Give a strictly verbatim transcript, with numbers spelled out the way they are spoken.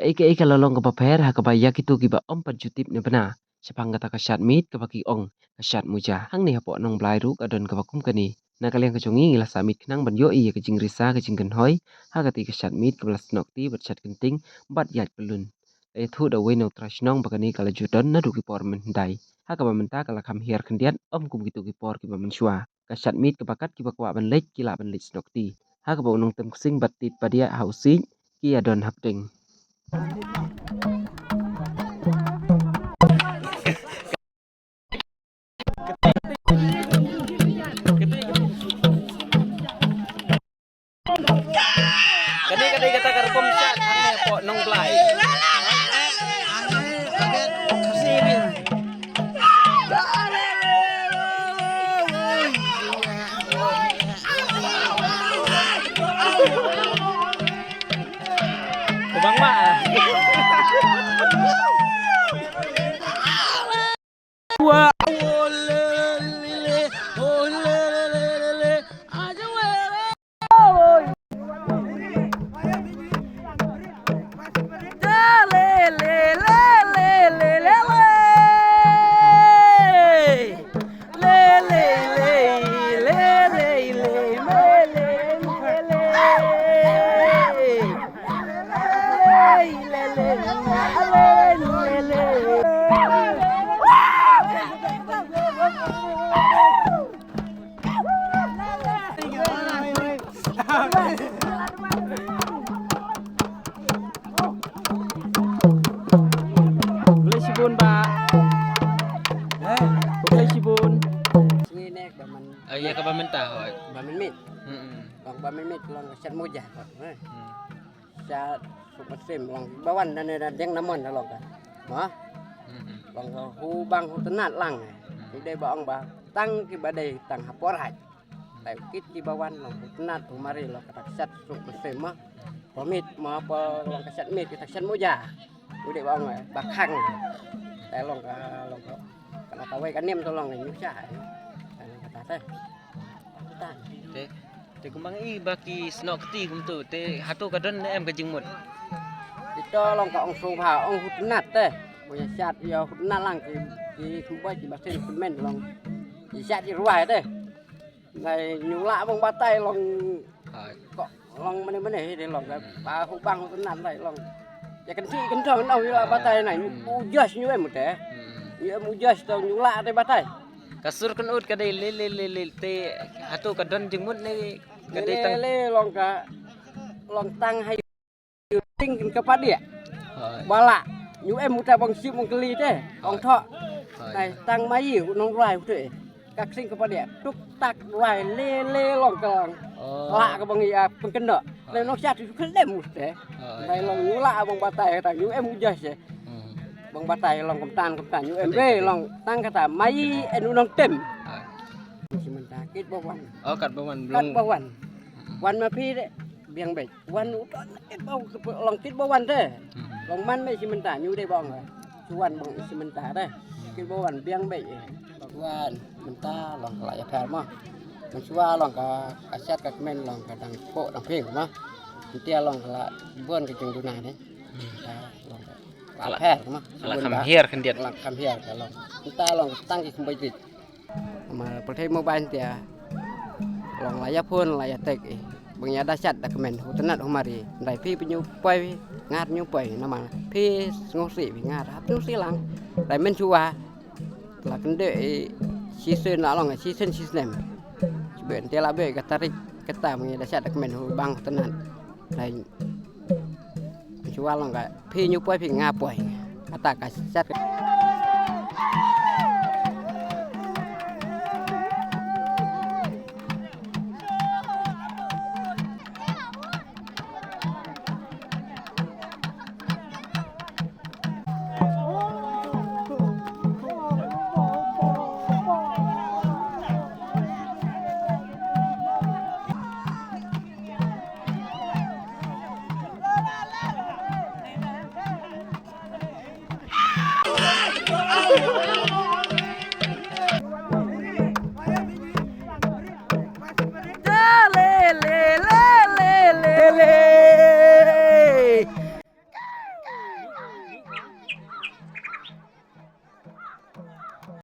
Kaei kaei ka la long kaba pher ha kaba ïa kito kiba ym pat ju tip ne bna shaphang kata ka shad miet kaba ki ong ka shad muja. Hangne hapoh Nongblai ruh ka don kaba kum kane. Na ka liang ka jong ngi ngi la sah miet khnang ban ïohi ïa ka jingrisa ka jingkynhoi ha kata ka shad miet kaba la snoh kti bad shad kynting bad ïaid pyllun. La ïathuh da uwei na u trai shnong ba kane ka la ju don naduh ki por mynhyndai. Ha kaba mynta ka la kham hiar khyndiat ym kum kito ki por kiba mynshuwa. Ka shad miet kaba kat kiba kwah ban leit ki lah ban leit snoh kti. Ha kaba u nongtem ksing bad tit padiah ha u siej ki ïa don hapdeng. Kane ka dei kata ka rukom shad hangne hapoh Nongblai. Bang ma. Khublei shibun, bah. Khublei shibun. Sngewbha ne ka ban, ah, ïa kaba mynta, hooid. Ba mynmiet. Hmm. Long ba mynmiet, long ka shad muja, hooid. Hmm. Shad suk mynsiem, long ba wan da ne da deng na mon da long ka. Mo? Hmm. Long ka hubang hutynnad lang. Hmm. Dei ba ong ba tang kiba dei tang ha por haid. Te kit kiba wan long hutynnad u mari long kata ka shad suk mynsiem mo. Pynmiet mo, pynlong ka shad miet, kata ka shad muja. U dei ba ong, eh, ba khang. Te long ka, long ka, kane kawei ka niam to long ka nyngkong. Te long kata te. Kata. Te, te kumba ngi i ba ki snoh kti kumto, te hato ka don ne em ka jingmut? Ito long ka ong sngewbha, ong hutynnad te. Mo ïa shad ïa hutynnad lang ki, ki khumboi ki ba sien kmen long. Ïa shad ïa rwai te. Nai ñu lah bang batai long. Hai. Ko long mane mane hi de long ka. Ba hubang hutynnad nai long. Ïa kynti kyntong nau ïa lah batai nai. Hmm. U jas ñu em te. Hmm. Ñu em u jas to ñu lah te batai. Ka sur kynut ka dei le le le le te hato ka don jingmut ne ka dei tang. Le le long ka long tang hai. Ting ka padiah. Hai. Ba lah. Ñu em uta bang sip bang kli te. Ong tho. Hai. Tai tang mai u nong rai u te. Ka ksing ka padiah. Tuk tak rai le le long ka long. Oh. Lah ka bang ïa pengkena. Hai. Nong shat tu khlem u te. Hai. Tai long ñu lah bang batai ta ñu em u jas se. Hmm. Bang batai long kemtan kemtan ñu em be long tang kata mai en u nong tem. Hai. Sementara kit ba wan. Oh, kat ba wan. Kat ba wan. Wan ma phi de biang bej. Wan u ton kit ba, long kit ba wan te. Hmm. Long man me shi mynta ñu dei bong. Shu wan bong shi mynta te. Hmm. Kit ba wan biang bej. Ba wan mynta long ka la ïa pher mo. Mynshuwa long ka, ka shat ka kmen long ka dang ko dang ping mo. Mynta long ka la bun ka jingduna ne. Hmm. Ka long ka la pher mo. Ka la kham hiar khyndiat. Ka la kham hiar ka long. Mynta long tang ki kumbai dit. Namar pyrthei mobile te long la ïa phone la ïa tek i. Bang ïa da shat da kmen hutynnad humar i. Ndai phi pynñiu poi ngat ñiu poi namar phi sngewsih phi ngat hap sngewsih lang. Ndai mynshuwa la kyndit i shisien la long shisien shisnem. Shu be te la be ka tarik kata bang ïa da shat da kmen hu bang hutynnad. Ndai mynshuwa long ka phi ñiu poi phi nga poi. Kata ka shat ka